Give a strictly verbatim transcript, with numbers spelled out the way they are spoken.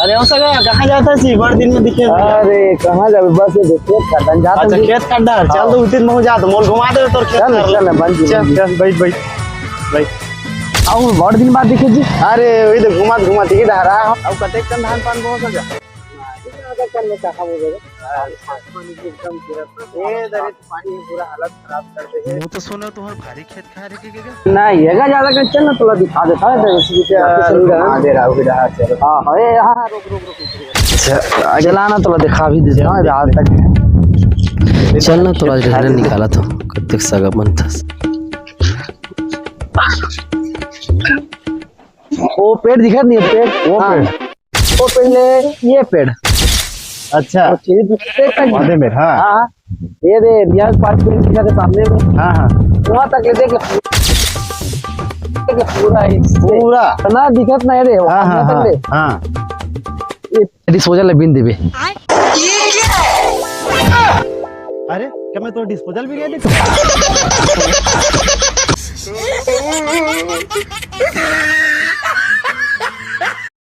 अरे, हो सगा, कहाँ जात हस? बड़ दिन में दिखे। अरे, कहाँ जाबे? बस ये देख, खेत खार डहन जात हँव। अच्छा, खेत खार डहन। चल, हाँ। तो उतिन महूँ जात हँव, मोला घुमा दे तोर खेत खार। चल, चल, बन जी, चल, बन जी। चल, बइठ, बइठ, बइठ। अउ बड़ दिन बाद दिखे जी। अरे, वही तो घुमात घुमात इही डहर आए हँव। अउ कतेक कन धान पान बोए हस? ए, दरे पानी पूरा हालत खराब कर दे हे। वो तो सुना तुम्हारे भारी खेत खार हे के, के, के? नहीं, ये का ज्यादा कर, चल ना, तोला दिखा देथँव, इधर इसी के चल, आगे से नहीं रहा। घुमा दे रहा हूँ, इधर चल। हाँ, हाँ, ए, हाँ, हाँ, रुक, रुक, रुक, रुक, रुक। अच्छा, आगे चला ना, तोला दिखा भी देथँव, इधर आज तक। चल ना, तोला इधर निकालत हँव, कतेक सगा बनथस। वो पेड़ दिखत नहीं है, पेड़? वो हाँ। पेड़? वो पेड़ ले, ये पेड़। अच्छा। वो चीज देख सकते हैं। वादे में, हाँ। हाँ, हाँ। ये दे, रियाज पार्क पेड़ दिखत हे सामने में। हाँ, हाँ। वहाँ तक ले देख ले। देख ले, पूरा ही। पूरा? इतना दिखत नहीं रे, हाँ, वहाँ हाँ, तक हाँ, ले। हाँ। ये डिस्पोजल ले बिन देबे। अरे, का मैं तोर डिस्पोजल बिन देबे?